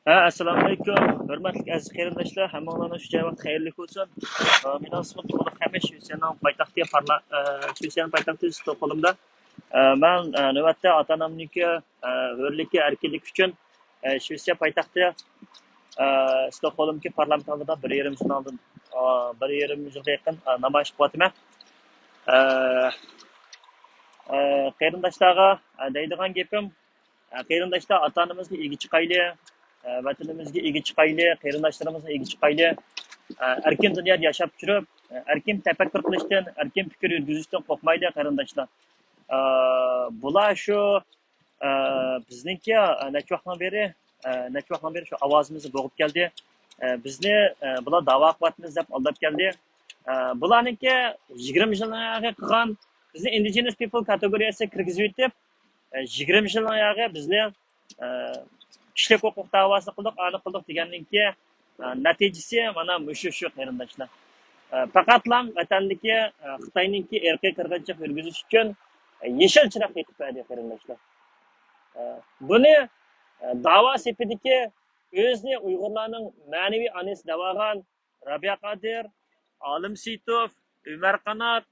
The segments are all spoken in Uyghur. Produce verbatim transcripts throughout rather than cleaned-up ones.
ھە، ئەسسالامۇئەلەيكۇم. ھۆرمەتلىك ئەزىز قېرىنداشلار، ھەممىڭلارنىڭ شۇ جاي ۋاقتى خەيرلىك بولسۇن. ئە، مېنىڭ ئىسمىم تولۇق خەمىش، شىۋېتسىيەنىڭ پايتەختى پارلا-، ئە، شىۋېتسىيەنىڭ پايتەختى ستوكھولمدا. ئە، مەن، ئە، نۆۋەتتە ئاتا-ئانامنىڭكى، ئە، ھۆرلۈكى، ئەركىنلىكى ئۈچۈن، ئە، شىۋېتسىيە پايتەختى، ئە، ستوكھولمدىكى پارلامېنت ئالدىدا بىر يېرىم يىلدىن ئالدىن، ئە، بىر يېرىم يىلغا يېقىن، ئە، نامايىش قىلىۋاتىمەن. ئە، ئە، قېرىنداشلارغا، ئە، دەيدىغان گېپىم، ئە، قېرىنداشلار، ئاتا-ئانىمىزغا ئىگە چىقايلى، ئە، ۋەتىنىمىزگە ئىگە چىقايلى، قېرىنداشلىرىمىزغا ئىگە چىقايلى. ئە، ئەركىن دۇنيادا ياشاپ تۇرۇپ، ئە، ئەركىن تەپەككۇر قىلىشتىن، ئەركىن پىكىر يۈرگۈزۈشتىن قورقمايلى، قېرىنداشلار. ئە، بۇلار شۇ، ئە، بىزنىڭكى، ئە، نەچچە ۋاقىتنىڭ بېرى، ئە، نەچچە ۋاقىتنىڭ بېرى شۇ ئاۋازىمىزنى بوغۇپ كەلدى. ئە، بىزنى، ئە، بۇلار داۋا قىلىۋاتىمىز دەپ ئالداپ كەلدى. ئە، بۇلارنىڭكى يىگىرمە يىلنىڭ قىلغان، بىزنى indigenous people كاتېگورىيەسىگە كىرگۈزۈۋېتىپ، ئە، يىگىرمە يىلنىڭ ئاياغى بىزنى، ئە، كىشىلىك ھوقۇق داۋاسى قىلدۇق، ئانى قىلدۇق دېگەننىڭكى، ئە، نەتىجىسى مانا مۇشۇ شۇ، قېرىنداشلار. ئە، پەقەتلا ۋەتەندىكى، ئە، خىتاينىڭكى ئىرقىي قىرغىنچىلىق يۈرگۈزۈش ئۈچۈن، ئە، يېشىل چىراغ يېقىپ بەردى، قېرىنداشلار. ئە، بۇنى، ئە، داۋا سېپىدىكى ئۆزىنى ئۇيغۇرلارنىڭ مەنىۋى ئانىسى دەۋالغان رابىيە قادىر، ئالىم سېيىتوف، ئۆمەر قانات،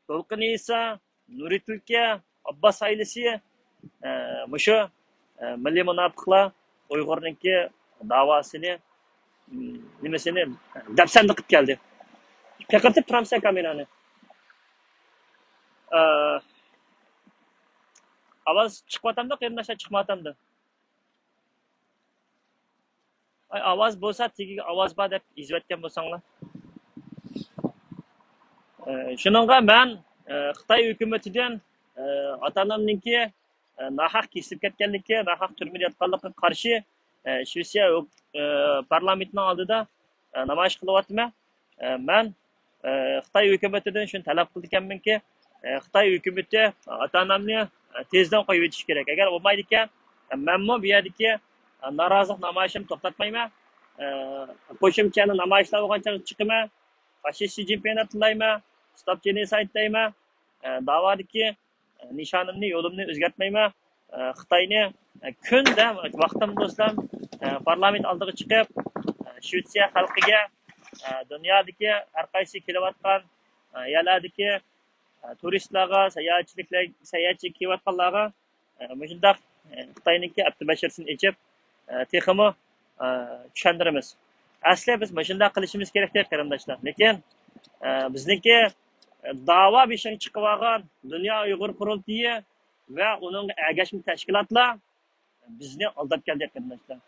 دولقۇن ئەيسا، نۇرى تۈلكە، ئابباس ئائىلىسى، ئە، مۇشۇ، ئە، مىللىي مۇناپىقلار ئۇيغۇرنىڭكى داۋاسىنى، م، نېمىسىنى دەپسەندە قىلىپ كەلدى. قېقىرتىپ تۇرامسەن كامېرانى؟ ئە، ئاۋاز چىقىۋاتامدۇ، قېرىنداشلار، چىقمايۋاتامدۇ؟ ئاي، ئاۋاز بولسا، تېگىگە ئاۋاز بار دەپ يېزىۋەتكەن بولساڭلار. ئە، شۇنىڭغا مەن، ئە، خىتاي ھۆكۈمىتىدىن، ئە، ئاتا-ئانامنىڭكى، ئە، ناھەق كېسىلىپ كەتكەنلىكى، ناھەق تۈرمىدە ياتقانلىقىغا قارشى، ئە، شىۋېتسىيە ھۆك-، ئە، پارلامېنتىنىڭ ئالدىدا، ئە، نامايىش قىلىۋاتىمەن. ئە، مەن، ئە، خىتاي ھۆكۈمىتىدىن شۇنى تەلەپ قىلىدىكەنمەنكى، ئە، خىتاي ھۆكۈمىتى ئاتا-ئانامنى، ئە، تېزدىن قويۇۋېتىشى كېرەك. ئەگەر بولمايدىكەن، ئە، مەنمۇ بۇ يەردىكى، ئە، نارازىلىق نامايىشىمنى توختاتمايمەن. ئە، قوشۇمچە يەنە نامايىشلار بولغان چاغدا چىقىمەن. فاشىست شى جىنپىڭنى تىللايمەن. ستوپ جېنوسايد دەيمەن. ئە، داۋادىكى نىشانىمنى، يولۇمنى ئۆزگەرتمەيمەن. ئە، خىتاينى، ئە، كۈندە ۋاقتىم بولسام، ئە، پارلامېنت ئالدىغا چىقىپ، ئە، شىۋېتسىيە خەلقىگە، ئە، دۇنيادىكى ھەر قايسى كېلىۋاتقان، ئە، يەرلەردىكى، ئە، تۇرىستلارغا، ساياھەتچىلىكلەر، ساياھەتچىگە كېلىۋاتقانلارغا، ئە، مۇشۇنداق، ئە، خىتاينىڭكى ئەپتىبەشىرىسىنى ئېچىپ، ئە، تېخىمۇ، ئە، چۈشەندۈرىمىز. ئەسلى بىز مۇشۇنداق قىلىشىمىز كېرەك دەپ، قېرىنداشلار. لېكىن، ئە، بىزنىڭكى، ئە، داۋا بېشىغا چىقىۋالغان دۇنيا ئۇيغۇر قۇرۇلتىيى ۋە ئۇنىڭغا ئەگەشمە تەشكىلاتلار بىزنى ئالداپ كەلدى، قېرىنداشلار.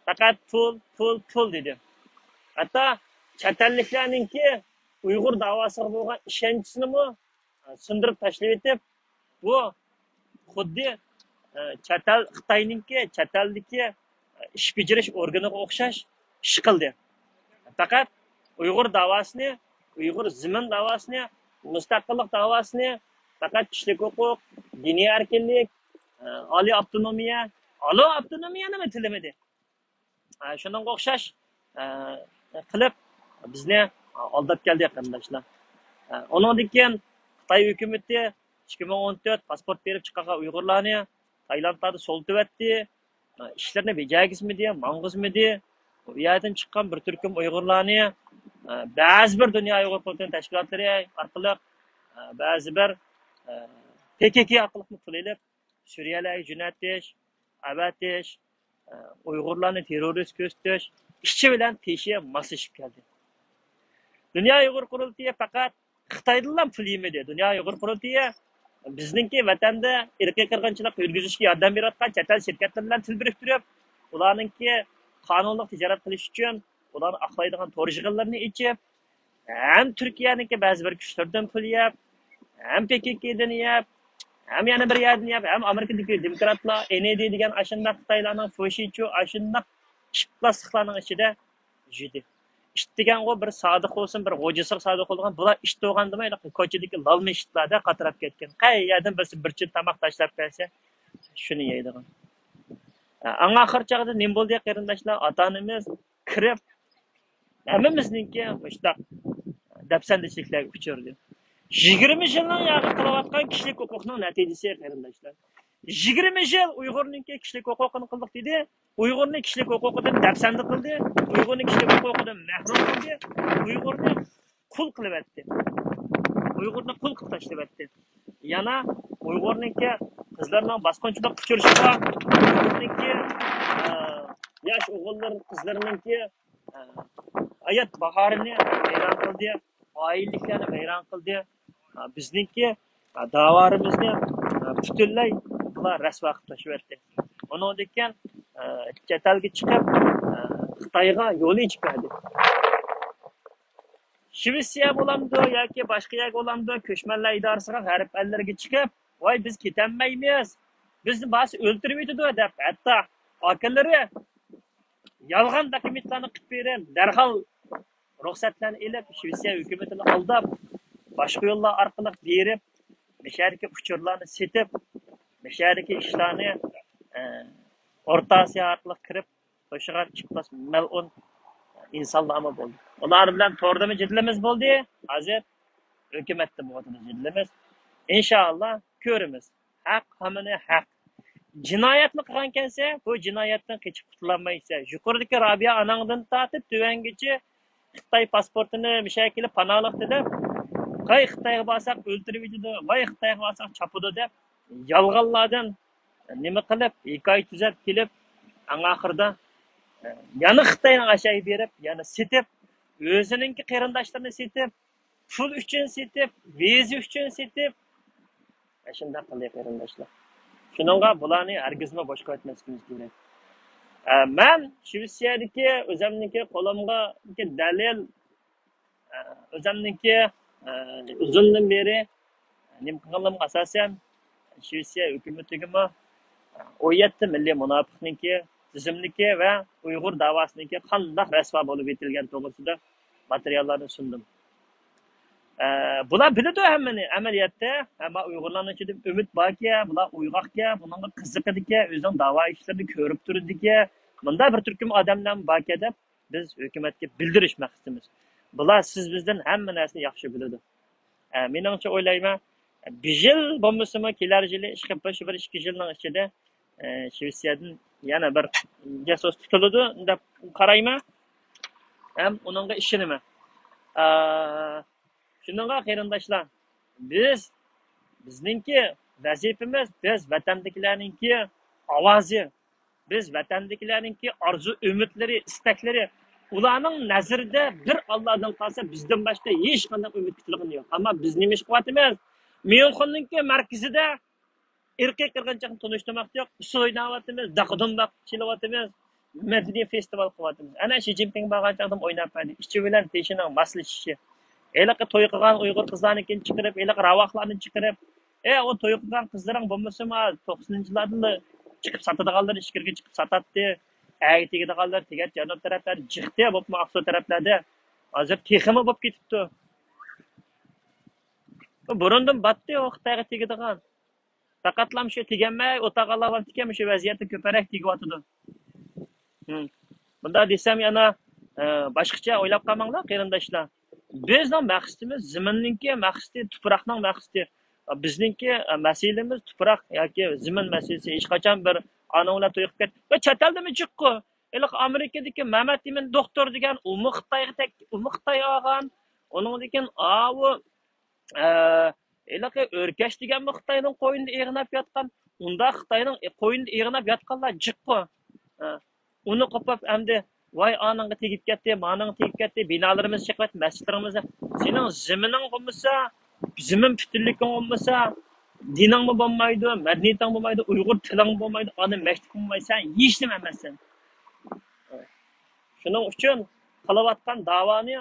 پەقەت پۇل، پۇل، پۇل دېدى. ھەتتا چەت ئەللىكلەرنىڭكى ئۇيغۇر داۋاسىغا بولغان ئىشەنچىنىمۇ، ئە، سۇندۇرۇپ تاشلىۋېتىپ، بۇ خۇددى، ئە، چەت ئەل، خىتاينىڭكى چەت ئەلدىكى، ئە، ئىش بېجىرىش ئورگىنىغا ئوخشاش ئىش قىلدى. پەقەت ئۇيغۇر داۋاسىنى، ئۇيغۇر زېمىن داۋاسىنى، مۇستەقىللىق داۋاسىنى پەقەت كىشىلىك ھوقۇق، دىنىي ئەركىنلىك، ئە، ئالىي ئاپتونومىيە، ئالىي ئاپتونومىيەنىمۇ تىلىمىدى. ئە، شۇنىڭغا ئوخشاش، ئە، قىلىپ بىزنى ئالداپ كەلدى، قېرىنداشلار. ئە، ئۇنىڭدىن كېيىن خىتاي ھۆكۈمىتى ئىككى مىڭ ئون تۆت پاسپورت بېرىپ چىقارغان ئۇيغۇرلارنى تايلاندلاردا سولىتىۋەتتى. ئە، ئىشلىرىنى بېجەرگۈزمىدى، ماڭغۇزمىدى. ئۇ يەردىن چىققان بىر تۈركۈم ئۇيغۇرلارنى، ئە، بەزى بىر دۇنيا ئۇيغۇر قۇرۇلتىيى تەشكىلاتلىرى ئارقىلىق، ئە، بەزى بىر، ئە، پې كې كې ئارقىلىقمۇ پۇل ئېلىپ، سۈرىيەلەرگە جۆنەتىش، ئەۋەتىش، ئۇيغۇرلارنى تېررورىست كۆرسىتىش ئىچى بىلەن تېشى ماسلىشىپ كەلدى. دۇنيا ئۇيغۇر قۇرۇلتىيى پەقەت خىتايدىنلا پۇل يېمىدى. دۇنيا ئۇيغۇر قۇرۇلتىيى بىزنىڭكى ۋەتەندە ئىرقىي قىرغىنچىلىق يۈرگۈزۈشكە ياردەم بېرىۋاتقان چەت ئەل شىركەتلىرى بىلەن تىل بىرىكتۈرۈپ، ئۇلارنىڭكى قانۇنلۇق تىجارەت قىلىش ئۈچۈن ئۇلارنى ئاقلايدىغان تور يىغىنلىرىنى ئېچىپ، ھەم تۈركىيەنىڭكى بەزى بىر كۈچلىرىدىن پۇل يەپ، ھەم پې كې كېدىن يەپ، ھەم يەنە بىر يەردىن يەپ، ھەم ئامېرىكىدىكى دېموكراتلار، ئېن ئېي دى دېگەن ئاشۇنداق خىتايلارنىڭ، فۇشىچۇ ئاشۇنداق ئىپلاسلىقلارنىڭ ئىچىدە يۈردى. ئىت دېگەنغۇ بىر سادىق بولسۇن، بىر غوجىسىغا سادىق بولغان، بۇلار ئىت بولغاندىمۇ، ھېلىقى كوچىدىكى لالما ئىتلاردەك قاتراپ كەتكەن. قەي يەردىن بىرسى بىر چىن تاماق تاشلاپ بەرسە، شۇنى يەيدىغان. ئەڭ ئاخىر چاغدا نېمە بولدى، قېرىنداشلار؟ ئاتا-ئانىمىز كىرىپ، ھەممىمىزنىڭكى مۇشۇنداق دەپسەندىچىلىكلەرگە ئۇچرىدى. يىگىرمە يىلنىڭ ياغى قىلىۋاتقان كىشىلىك ھوقۇقنىڭ نەتىجىسى، قېرىنداشلار. يىگىرمە يىل ئۇيغۇرنىڭكى كىشىلىك ھوقۇقىنى قىلدۇق دېدى. ئۇيغۇرنى كىشىلىك ھوقۇقىدىن دەپسەندە قىلدى. ئۇيغۇرنى كىشىلىك ھوقۇقىدىن مەھرۇم قىلدى. ئۇيغۇرنى قۇل قىلىۋەتتى. ئۇيغۇرنى قۇل قىلىپ تاشلىۋەتتى. يەنە ئۇيغۇرنىڭكى قىزلىرىنىڭ باسقۇنچىلىققا ئۇچرىشىغا، ئۇيغۇرنىڭكى، ئە، ياش ئوغۇللار، قىزلىرىنىڭكى، ئە، ھايات باھارىنى ۋەيران قىلدى، ئائىلىلىكلەرنى ۋەيران قىلدى. ئە، بىزنىڭكى، ئە، داۋالىرىمىزنى، ئە، پۈتۈنلەي بۇلار رەسۋا قىلىپ تاشلىۋەتتى. ئۇنىڭدىن كېيىن، ئە، چەت ئەلگە چىقىپ، ئە، خىتايغا يول ئېچىپ بەردى. شىۋېتسىيە بولامدۇ ياكى باشقا يەرگە بولامدۇ، كۆچمەنلەر ئىدارىسىغا، غەرب ئەللىرىگە چىقىپ، ۋاي، بىز كېتەلمەيمىز، بىزنى بارسا ئۆلتۈرۈۋېتىدۇ دەپ، ھەتتا ئاكىلىرى يالغان دوكۇمېنتلارنى قىلىپ بېرىپ، دەرھال رۇخسەتلەرنى ئېلىپ، شىۋېتسىيە ھۆكۈمىتىنى ئالداپ، باشقا يوللار ئارقىلىق بېرىپ، مۇشۇ يەردىكى ئۇچۇرلارنى سېتىپ، مۇشۇ يەردىكى ئىشلارنى، ئە، ئورتا ئاسىيا ئارقىلىق كىرىپ، توشۇغان ئىپلاس مەلئۇن ئىنسانلارمۇ بولدى. ئۇلار بىلەن توردىمۇ جېدىلىمىز بولدى. ھازىر ھۆكۈمەتتە بولغىنى جېدىلىمىز. ئىنشائاللا كۆرىمىز. ھەق ھەممىنى ھەق. جىنايەتنى قىلغانكەنسە، بۇ جىنايەتتىن قېچىپ قۇتۇلالمايسەن. يۇقىرىدىكى رابىيە ئاناڭدىن تارتىپ تۆۋەنگىچە خىتاي پاسپورتىنى مىشەگە كېلىپ پاناھلىق تىلەپ، قاي خىتايغا بارساق ئۆلتۈرۈۋېتىدۇ، ۋاي خىتايغا بارساق چاپىدۇ دەپ يالغانلاردىن نېمە قىلىپ، ھېكايە تۈزەپ كېلىپ، ئەڭ ئاخىرىدا، ئە، يەنە خىتاينىڭ ئاشايى بېرىپ، يەنە سېتىپ، ئۆزىنىڭكى قېرىنداشلىرىنى سېتىپ، پۇل ئۈچۈن سېتىپ، ۋىزا ئۈچۈن سېتىپ، ئە، شۇنداق قىلدى قېرىنداشلار. شۇنىڭغا بۇلارنى ھەرگىزمۇ بوشقا ئۆتمەسلىكىمىز كېرەك. ئە، مەن شىۋېتسىيەدىكى ئۆزۈمنىڭكى قولۇمدىكى دەلىل، ئە، ئۆزۈمنىڭكى، ئە، ئۇزۇندىن بېرى نېمە قىلغانلىرىمغا ئاساسەن، شىۋېتسىيە ھۆكۈمىتىگىمۇ ئون يەتتە مىللىي مۇناپىقنىڭكى تىزىملىكى ۋە ئۇيغۇر داۋاسىنىڭكى قانداق رەسۋا بولۇپ يېتىلگەن توغرىسىدا ماتېرىياللارنى سۇندۇم. ئە، بۇلار بىلىدۇ ھەممىنى. ئەمەلىيەتتە، ئەمما ئۇيغۇرلارنىڭ ئىچىدە ئۈمىد باركەن، بۇلار ئويغاقكەن، بۇنىڭغا قىزىقىدىكەن، ئۆزىنىڭ داۋا ئىشلىرىنى كۆرۈپ تۇرىدىكەن، مۇنداق بىر تۈركۈم ئادەملەرمۇ باركەن دەپ، بىز ھۆكۈمەتكە بىلدۈرۈش مەقسىتىمىز. بۇلار سىز بىزدىن ھەممە نەرسىنى ياخشى بىلىدۇ. ئە، مېنىڭچە ئويلايمەن، بىر يىل بولمىسىمۇ، كېلەر يىلى، ئىشقىلىپ، شۇ بىر ئىككى يىلنىڭ ئىچىدە، ئە، شىۋېتسىيەدىن يەنە بىر جاسۇس تۇتۇلىدۇ دەپ قارايمەن. ھەم ئۇنىڭغا ئىشىنىمەن. ئە، شۇنىڭغا قېرىنداشلار، بىز، بىزنىڭكى ۋەزىپىمىز، بىز ۋەتەندىكىلەرنىڭكى ئاۋازى، بىز ۋەتەندىكىلەرنىڭكى ئارزۇ ئۈمىدلىرى، ئىستەكلىرى، ئۇلارنىڭ نەزىرىدە بىر ئاللادىن قالسا بىزدىن باشقا ھېچقانداق ئۈمىد كۈتىدىغىنى يوق. ئەمما بىز نېمە ئىش قىلىۋاتىمىز؟ ميۇنخېننىڭكى مەركىزىدە ئىرقىي قىرغىنچىلىقنى تونۇشتۇرماقچى يوق، ئۇسسۇل ئويناۋاتىمىز، داقىدۇمباق چېلىۋاتىمىز، مەدەنىي فېستىۋال قىلىۋاتىمىز. ئەنە شى جىنپىڭ بارغان چاغدىمۇ ئويناپ بەردى. ئىچى بىلەن تېشىنىڭ ماسلىشىشى. ھېلىقى توي قىلغان ئۇيغۇر قىزلارنىڭكىنى چىقىرىپ، ھېلىقى راۋاقلارنى چىقىرىپ، ئە، ئۇ توي قىلغان قىزلىرىڭ بولمىسىمۇ، توقسىنىنچى يىللاردىنلا چىقىپ ساتىدىغانلىرى ئىچكىرىگە چىقىپ ساتاتتى. ئەگە تېگىدىغانلار تېگەت جەنۇب تەرەپلەردە جىقتى، بولۇپمۇ ئاقسۇ تەرەپلەردە. ھازىر تېخىمۇ بولۇپ كېتىپتۇ. بۇرۇندىن باتتى ئۇ خىتايغا تېگىدىغان. پەقەتلا مۇشۇ تېگەلمەي ئولتۇرغانلار باركەن، مۇشۇ ۋەزىيەتتە كۆپرەك تېگىۋاتىدۇ. ھىم. بۇنداق دېسەم يەنە، ئە، باشقىچە ئويلاپ قالماڭلار، قېرىنداشلار. بىزنىڭ مەقسىتىمىز زېمىننىڭكى مەقسىتى، تۇپراقنىڭ مەقسىتى. بىزنىڭكى، ئە، مەسىلىمىز تۇپراق ياكى زېمىن مەسىلىسى. ھېچقاچان بىر ئانىڭ بىلەن توي قىلىپ كەت. ۋە چەت ئەلدىمۇ جىققۇ. ھېلىقى ئامېرىكىدىكى مەمەت ئىمىن دوختۇر دېگەن ئۇمۇ خىتايغا تەك-، ئۇمۇ خىتاي ئالغان. ئۇنىڭدىن كېيىن ئاۋۇ، ئە، ھېلىقى ئۆركەش دېگەنمۇ خىتاينىڭ قوينىدا ئېغىناپ ياتقان. ئۇنداق خىتاينىڭ قوينىدا ئېغىناپ ياتقانلار جىققۇ. ئە، ئۇنى قوپۇپ ئەمدى، ۋاي، ئانىڭغا تېگىپ كەتتى، مانىڭغا تېگىپ كەتتى، بىنالىرىمىز چېقىۋەتتى، مەسچىتلىرىمىزنى. سېنىڭ زېمىنىڭ بولمىسا، زېمىن پۈتۈنلۈكۈڭ بولمىسا، دىنىڭمۇ بولمايدۇ، مەدەنىيىتىڭ بولمايدۇ، ئۇيغۇر تىلىڭمۇ بولمايدۇ، ئانا مەكتىپىڭ بولمايدۇ، سەن ھېچنېمە ئەمەسسەن. شۇنىڭ ئۈچۈن قىلىۋاتقان داۋانى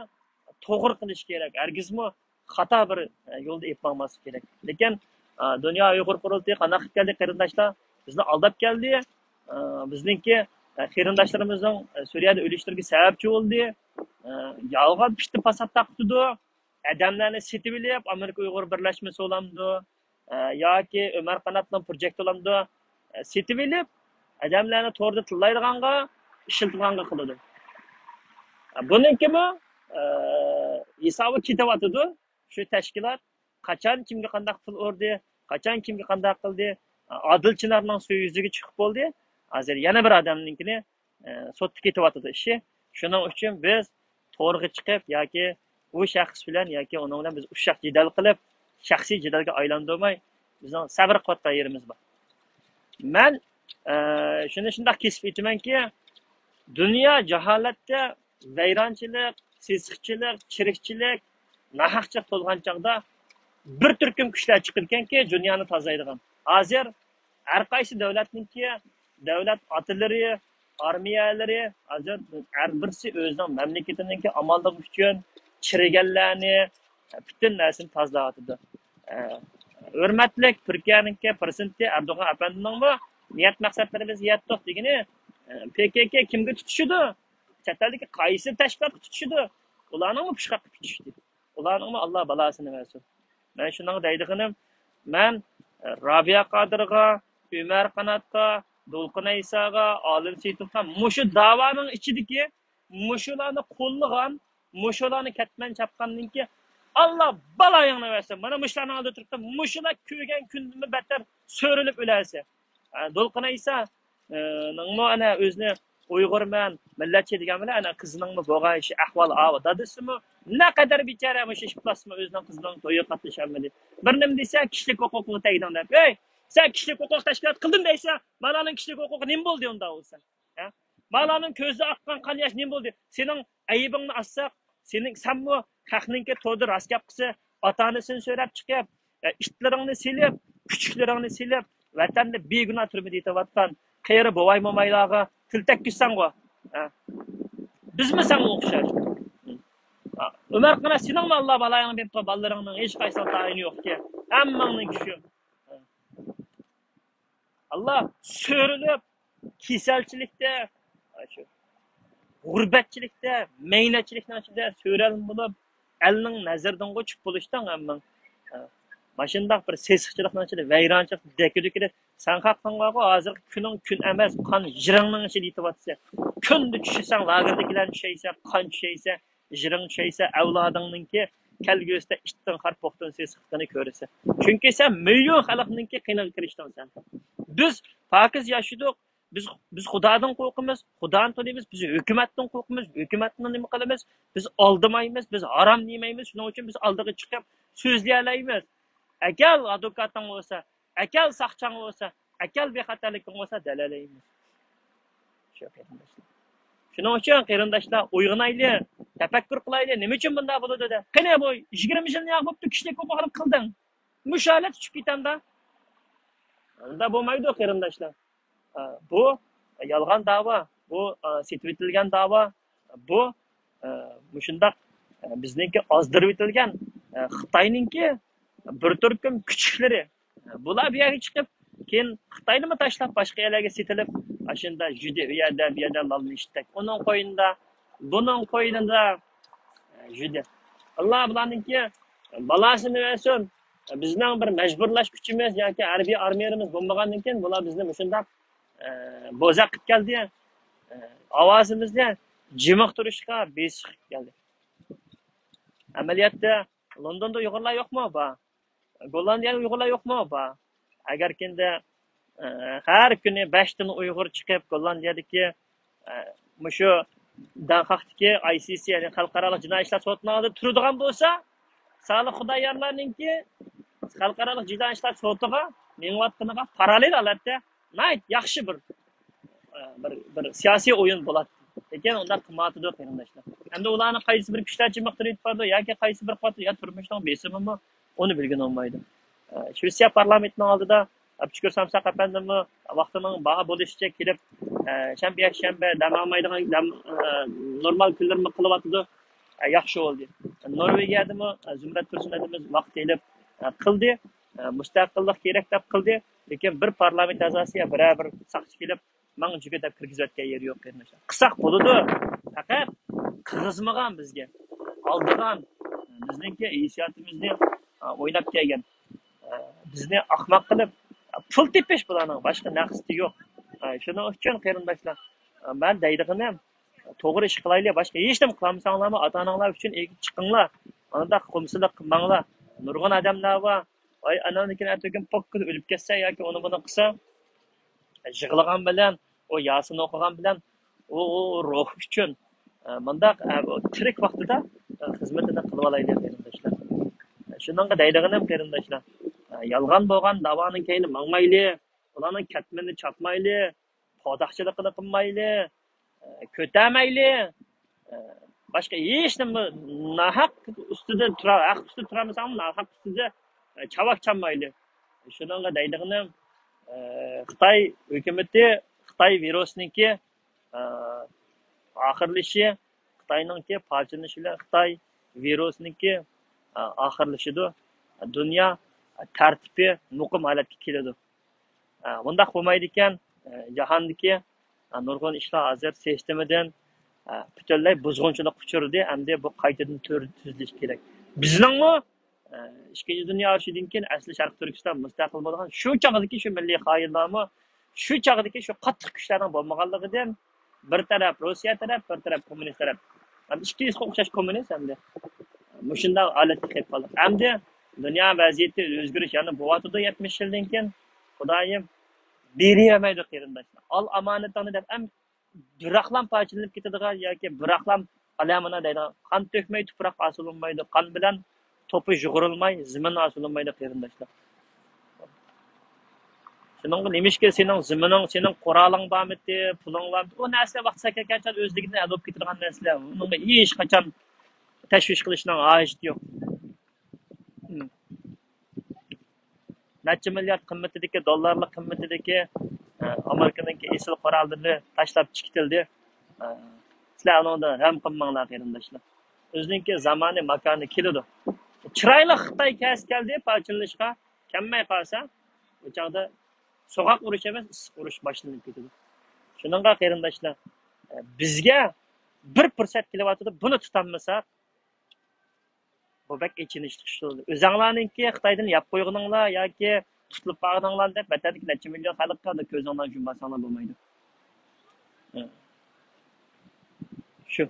توغرا قىلىش كېرەك. ھەرگىزمۇ خاتا بىر، ئە، يولدا ئېلىپ ماڭماسلىق كېرەك. لېكىن، ئە، دۇنيا ئۇيغۇر قۇرۇلتىيى قانداق قىلىپ كەلدى، قېرىنداشلار؟ بىزنى ئالداپ كەلدى. ئە، بىزنىڭكى، ئە، قېرىنداشلىرىمىزنىڭ، ئە، سۈرىيەدە ئۆلۈشلىرىگە سەۋەبچى بولدى. ئە، يالغان پىتتە پاسات تارقىتىدۇ. ئادەملەرنى سېتىۋېلىپ، ئامېرىكا ئۇيغۇر بىرلەشمىسى بولامدۇ، ئە، ياكى ئۆمەر قاناتنىڭ پروجېكتى بولامدۇ، ئە، سېتىۋېلىپ، ئادەملەرنى توردا تىللايدىغانغا، ئىشلىتىدىغانغا قىلىدۇ. ئە، بۇنىڭكىمۇ، ئە، ھېسابى كېتىۋاتىدۇ. شۇ تەشكىلات قاچان كىمگە قانداق پۇل ئۇردى، قاچان كىمگە قانداق قىلدى، ئادىل چىنارنىڭ سۆزى يۈزىگە چىقىپ بولدى. ھازىر يەنە بىر ئادەمنىڭكىنى، ئە، سوتتا كېتىۋاتىدۇ ئىشى. شۇنىڭ ئۈچۈن بىز تورغا چىقىپ ياكى ئۇ شەخس بىلەن ياكى ئۇنىڭ بىلەن بىز ئۇششاق جېدەل قىلىپ، شەخسىي جېدەلگە ئايلاندۇرماي، بىزنىڭ سەۋر قىلىۋاتقان يېرىمىز بار. مەن، ئە، شۇنى شۇنداق كېسىپ ئېيتىمەنكى، دۇنيا جاھالەتتە ۋەيرانچىلىق، سېسىقچىلىق، چىرىكچىلىك، ناھەقچىلىق تولغان چاغدا بىر تۈركۈم كۈچلەر چىقىدىكەنكى، دۇنيانى تازىلايدىغان. ھازىر ھەر قايسى دۆلەتنىڭكى دۆلەت ئاتىلىرى، ئارمىيەلىرى، ھازىر ھەر بىرسى ئۆزىنىڭ مەملىكىتىنىڭكى ئامانلىقى ئۈچۈن چىرىگەنلەرنى، پۈتۈن نەرسىنى تازىلاۋاتىدۇ. ئە، ھۆرمەتلىك تۈركىيەنىڭكى پىرېزىدېنتى ئەردوغان ئەپەندىنىڭمۇ نىيەت مەقسەتلىرىمىزگە يەتتۇق دېگىنى، ئە، پې كې كې كىمگە تۇتۇشىدۇ؟ چەت ئەلدىكى قايسى تەشكىلاتقا تۇتۇشىدۇ؟ ئۇلارنىڭمۇ پۇشقاققا پۈتۈشتى. ئۇلارنىڭمۇ ئاللا بالاسىنى بەرسۇن. مەن شۇنىڭغا دەيدىغىنىم، مەن، ئە، رابىيە قادىرغا، ئۆمەر قاناتقا، دولقۇن ئەيساغا، ئالىم سېيىتوفقا مۇشۇ داۋانىڭ ئىچىدىكى مۇشۇلارنى قوللىغان، مۇشۇلارنى كەتمەن چاپقاندىن كېيىن، ئاللا بالايىڭنى بەرسۇن. مانا مۇشۇلارنىڭ ئالدىدا تۇرۇپتۇ، مۇشۇلار كۆرگەن كۈندىنمۇ بەتتەر سۆرىلىپ ئۆلەرسەن. ئە، دولقۇن ئەيسا، ئە، نىڭمۇ ئەنە ئۆزىنى ئۇيغۇرمەن، مىللەتچى دېگەن بىلەن ئەنە قىزىنىڭمۇ بولغان ئىشى، ئەھۋالى ئاۋۇ. دادىسىمۇ نەقەدەر بىچارە مۇشۇ ئىپلاسمۇ ئۆزىنىڭ قىزىنىڭ تويىغا قاتنىشالمىدى. بىر نېمە دېسە، كىشىلىك ھوقۇققا تەگدىڭ دەپ. ھەي، سەن كىشىلىك ھوقۇق تەشكىلاتى قىلدىم دەيسەن، مالارنىڭ كىشىلىك ھوقۇقى نېمە بولدى ئۇنداق بولسا؟ ھە؟ بالانىڭ كۆزىدە ئاققان قان ياش نېمە بولدى؟ سېنىڭ ئەيىبىڭنى ئاچساق، سېنىڭ، سەنمۇ خەقنىڭكى توردا راست گەپ قىلسا، ئاتا ئانىسىنى سۆرەپ چىقىپ، ئە، ئىتلىرىڭنى سېلىپ، كۈچۈكلىرىڭنى سېلىپ، ۋەتەندە بىگۇناھ تۈرمىدە يېتىۋاتقان قېرى بوۋاي مومايلارغا تىل تەگكۈزسەڭغۇ. ھە؟ بىزمۇ ساڭا ئوخشاش. ھە. ئۆمەر قانات، سېنىڭمۇ ئاللا بالايىڭنى بېرىپتۇ، بالىلىرىڭنىڭ ھېچقايسىنىڭ تايىنى يوقكەن. ھەممەڭنىڭ كۈچى. ئاللا سۆرىلىپ، كېسەلچىلىكتە، شۇ غۇربەتچىلىكتە، مەينەتچىلىكنىڭ ئىچىدە سۆرەلمە بولۇپ، ئەلنىڭ نەزىرىدىن قوچۇپ بولۇشتاڭ ھەممىڭ. ماشۇنداق بىر سېسىقچىلىقنىڭ ئىچىدە ۋەيرانچىلىق دەكىدۇكىدە سەن خەقنىڭ بارغۇ، ھازىرقى كۈنۈڭ كۈن ئەمەس، قان ژىرىڭنىڭ ئىچىدە يېتىۋاتىسەن. كۈندە چۈشىسەڭ، لاگېردىكىلەرنى چۈشەيسەن، قان چۈشەيسەن، ژىرىڭ چۈشەيسە، ئەۋلادىڭنىڭكى كەلگۈسىدە ئىتتىن خار پوختىن سېسىقلىقىنى كۆرىسەن. چۈنكى سەن مىليون خەلقنىڭكى قېنىغا كىرىشتىڭ سەن. بىز پاكىز ياشىدۇق. بىز، بىز خۇدادىن قورقىمىز، خۇدانى تونۇيمىز. بىز ھۆكۈمەتتىن قورقىمىز، ھۆكۈمەتنى نېمە قىلىمىز؟ بىز ئالدىمايمىز، بىز ھارامنى يېمەيمىز. شۇنىڭ ئۈچۈن بىز ئالدىغا چىقىپ سۆزلىيەلەيمىز. ئەكەل ئادۋوكاتىڭ بولسا، ئەكەل ساقچىڭ بولسا، ئەكەل بىخەتەرلىكىڭ بولسا، دەلىلەيمىز. شۇ قېرىنداشلار. شۇنىڭ ئۈچۈن قېرىنداشلار، ئويغىنايلى، تەپەككۇر قىلايلى، نېمە ئۈچۈن بۇنداق بولىدۇ دەپ. قېنى بۇ يىگىرمە يىل نېمە بوپتۇ، كىشىلىك ھوقۇقنى قىلدىڭ. مۇشۇ ھالەت چۈشۈپ كېتەمدۇ؟ ئۇنداق بولمايدۇ قېرىنداشلار. ئە، بۇ يالغان داۋا، بۇ، ئە، سېتىۋېتىلگەن داۋا، بۇ، ئە، مۇشۇنداق، ئە، بىزنىڭكى ئازدۇرۇۋېتىلگەن، ئە، خىتاينىڭكى بىر تۈركۈم كۈچۈكلىرى. بۇلار بۇ يەرگە چىقىپ، كېيىن خىتاينىمۇ تاشلاپ، باشقا يەرلەرگە سېتىلىپ، ئاشۇنداق يۈدى، ئۇ يەردە، بۇ يەردە لالما ئىشتەك. ئۇنىڭ قوينىدا، بۇنىڭ قوينىدا، ئە، يۈدى. ئاللا بۇلارنىڭكى بالاسىنى بەرسۇن. بىزنىڭ بىر مەجبۇرلاش كۈچىمىز ياكى ھەربىي ئارمىيەمىز بولمىغاندىن كېيىن، بۇلار بىزنى مۇشۇنداق، ئە، بوزەك قىلىپ كەلدى. ئە، ئاۋازىمىزنى جىمىقتۇرۇشقا، بېسىشقا كەلدى. ئەمەلىيەتتە لوندوندا ئۇيغۇرلار يوقمۇ؟ بار. گوللاندىيەدە ئۇيغۇرلار يوقمۇ؟ بار. ئەگەر كىندە، ئە، ھەر كۈنى بەش دانە ئۇيغۇر چىقىپ، گوللاندىيەدىكى، ئە، مۇشۇ داڭخاقتىكى ئاي سى سى، يەنى خەلقئارالىق جىنايى ئىشلار سوتىنىڭ ئالدىدا تۇرىدىغان بولسا، سالىھ خۇدايارلارنىڭكى خەلقئارالىق جىنايى ئىشلار سوتىغا مېڭىۋاتقىنىغا پاراللېل ھالەتتە ناھايىتى ياخشى بىر، بىر، بىر سىياسىي ئويۇن بولاتتى. لېكىن ئۇنداق قىلمايۋاتىدۇ قېرىنداشلار. ئەمدى ئۇلارنى قايسى بىر كۈچلەر جىمىقتۇرۇۋېتىپ بارىدۇ ياكى قايسى بىر قۇۋۋەت يا تۇرمۇشنىڭ بېسىمىمۇ، ئۇنى بىلگىلى بولمايدۇ. ئە، شىۋېتسىيە پارلامېنتىنىڭ ئالدىدا ئابدۇشۈكۈر سامساق ئەپەندىمۇ ۋاقتىنىڭ بار بولۇشىچە كېلىپ، ئە، شەنبە، يەكشەنبە دەم ئالمايدىغان، دەم، ئە، نورمال كۈنلىرىمۇ قىلىۋاتىدۇ. ئە، ياخشى بولدى. نورۋېگىيەدىمۇ، ئە، زۇمرەت تۇرسۇن ھەدىمىز ۋاقىت ئېلىپ، ئە، قىلدى. ئە، مۇستەقىللىق كېرەك دەپ قىلدى. لېكىن بىر پارلامېنت ئەزاسى يا بىرەر بىر ساقچى كېلىپ، ماڭا جۈگە دەپ كىرگۈزۈۋەتكەن يېرى يوق قېرىنداشلار. قىلساق بولىدۇ. پەقەت قىغىزمىغان بىزگە، ئالدىغان، بىزنىڭكى ھېسسىياتىمىزنى، ئا، ئويناپ كەلگەن، ئا، بىزنى ئاخماق قىلىپ، پۇل تېپىش بۇلارنىڭ، باشقا نەقىستى يوق. ئا، شۇنىڭ ئۈچۈن قېرىنداشلار، ئا، مەن دەيدىغىنىم، توغرا ئىش قىلايلى، باشقا ھېچنېمە قىلالمىساڭلارمۇ ئاتا-ئاناڭلار ئۈچۈن ئېگىپ چىقىڭلار، ئانداق قومسىلىق قىلماڭلار. نۇرغۇن ئادەملەر بار، ۋاي ئانامدىكىنى ئەتىگۈن پوككىدە ئۆلۈپ كەتسە ياكى ئۇنى بۇنى قىلسا، يىغلىغان بىلەن، ئۇ ياسىن ئوقۇغان بىلەن، ئۇ، ئۇ روھ ئۈچۈن، ئە، مۇنداق، ئە، ئۇ تىرىك ۋاقتىدا، ئە، خىزمىتىنى قىلىۋالايلى، قېرىنداشلار. شۇنىڭغا دەيدىغىنىم، قېرىنداشلار، ئە، يالغان بولغان داۋانىڭ كەينىدە ماڭمايلى، ئۇلارنىڭ كەتمىنىنى چاپمايلى، پاداخچىلىقىنى قىلمايلى، ئە، كۆتەرمەيلى، ئە، باشقا ھېچنېمە ناھەق ئۈستىدە تۇرا-، ھەق ئۈستىدە تۇرالمىساڭمۇ، ناھەق ئۈستىدە، ئە، چاۋاك چالمايلى. شۇنىڭغا دەيدىغىنىم، ئە، خىتاي ھۆكۈمىتى، خىتاي ۋىرۇسىنىڭكى، ئە، ئاخىرلىشى، خىتاينىڭكى پارچىلىنىشى بىلەن خىتاي ۋىرۇسىنىڭكى، ئە، ئاخىرلىشىدۇ. دۇنيا تەرتىپى مۇقىم ھالەتكە كېلىدۇ. ئە، بۇنداق بولمايدىكەن، ئە، جاھاندىكى، ئە، نۇرغۇن ئىشلار ھازىر سىستېمىدىن، ئە، پۈتۈنلەي بۇزغۇنچىلىققا ئۇچرىدى، ئەمدى بۇ قايتىدىن تۈر-، تۈزۈلۈش كېرەك. بىزنىڭمۇ، ئە، ئىككىنچى دۇنيا ئۇرۇشىدىن كېيىن ئەسلى شەرقىي تۈركىستان مۇستەقىل بولغان شۇ چاغدىكى شۇ مىللىي خاھىشلارمۇ، شۇ چاغدىكى شۇ قاتتىق كۈچلەرنىڭ بولمىغانلىقىدىن، بىر تەرەپ روسىيە تەرەپ، بىر تەرەپ كوممۇنىست تەرەپ. ھەم ئىككىلىسىغا ئوخشاش كوممۇنىست ئەمدى. مۇشۇنداق ھالەتكە كېلىپ قالدۇق. ئەمدى دۇنيا ۋەزىيىتى ئۆزگىرىش يەنە بولۇۋاتىدۇ يەتمىش يىلدىن كېيىن. خۇدايىم بېرىۋەرمەيدۇ قېرىنداشلار. ئال ئامانىتىڭنى دەپ، ئەم بىراقلام پارچىلىنىپ كېتىدىغان ياكى بىراقلام ئالامىنا دەيدىغان، قان تۆكمەي تۇپراق ھاسىل بولمايدۇ، قان بىلەن توپا يۇغۇرۇلماي زېمىن ھاسىل بولمايدۇ قېرىنداشلار. شۇنىڭغا نېمىشقا سېنىڭ زېمىنىڭ، سېنىڭ قورالىڭ بارمىتى، پۇلۇڭ بارمىتى؟ ئۇ نەرسىلەر ۋاقتى كەلگەن چاغدا ئۆزلۈكىدىن ھەل بولۇپ كېتىدىغان نەرسىلەر. ئۇنىڭغا ھېچقاچان تەشۋىش قىلىشنىڭ ھاجىتى يوق. نەچچە مىليارد قىممىتىدىكى، دوللارلىق قىممىتىدىكى، ئە، ئامېرىكىنىڭكى ئېسىل قوراللىرى تاشلاپ چىقىتىلدى. ئە، سىلەر ئۇنىڭدىن غەم قىلماڭلار، قېرىنداشلار. ئۆزىنىڭكى زامانى، ماكانى كېلىدۇ. چىرايلىق خىتاي كەلسە كەلدى، پارچىلىنىشقا كەلمەي قالسا، ئۇ چاغدا سوغۇق ئۇرۇش ئەمەس، ئىسسىق ئۇرۇش باشلىنىپ كېتىدۇ. شۇنىڭغا قېرىنداشلار، ئە، بىزگە بىر پۇرسەت كېلىۋاتىدۇ، بۇنى تۇتالمىساق، بۇ بەك ئېچىنىشلىق ئىش بولدى. ئۆزۈڭلارنىڭكى خىتايدىن يەپ قويغىنىڭلار ياكى تۇتۇلۇپ قالغىنىڭلارنى دەپ، ۋەتەندىكى نەچچە مىليون خەلققە كۆزۈڭلارنى يۇمماساڭلار بولمايدۇ. شۇ.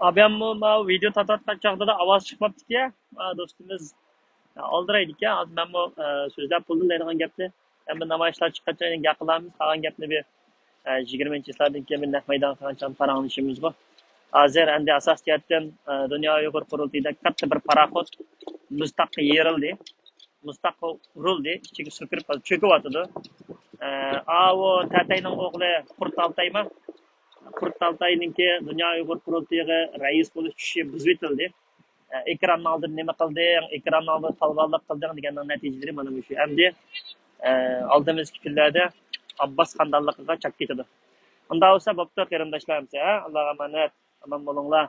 ئابىياممۇ ماۋۇ ۋىدېو تارتىۋاتقان چاغدا ئاۋاز چىقماپتىكەن. ئا، دوستىمىز ئالدىرايدىكەن. ھازىر مەنمۇ، ئە، سۆزلەپ بولدۇم دەيدىغان گەپنى. ئەمدى نامايىشلار چىققانچە گەپ قىلارمىز. قالغان گەپنى بىر، ئە، يىگىرمىنچى چىسلاردىن كېيىن بىر نەق مەيدانغا قىلغان چاغدا پاراڭلىشىمىزغۇ. ھازىر ئەمدى ئاساسىي جەھەتتىن، ئە، دۇنيا ئۇيغۇر قۇرۇلتىيىدەك كاتتا بىر پاراخوت مۇز تاغقا يېرىلدى. مۇز تاغقا ئۇرۇلدى، ئىچىگە سۈر كىرىپ قالدى، چۆكۈۋاتىدۇ. ئە، ئاۋۇ تەتەينىڭ ئوغلى قۇرت ئالتايما؟ قۇرت ئالتاينىڭكى دۇنيا ئۇيغۇر قۇرۇلتىيىغا رەئىس بولۇش چۈشى بۇزۇۋېتىلدى. ئە، ئېكراننىڭ ئالدىدا نېمە قىلدىڭ، ئېكراننىڭ ئالدىدا تالۋاللىق قىلدىڭ دېگەننىڭ نەتىجىلىرى مانا مۇشۇ. ئەمدى، ئە، ئالدىمىزدىكى كۈنلەردە ئابباس خانىدانلىقىغا چاپ كېتىدۇ. ئۇنداق بولسا بوپتۇ، قېرىنداشلار، ھەمسە، ھە؟ ئاللاغا ئامانەت، ئامان بولۇڭلار.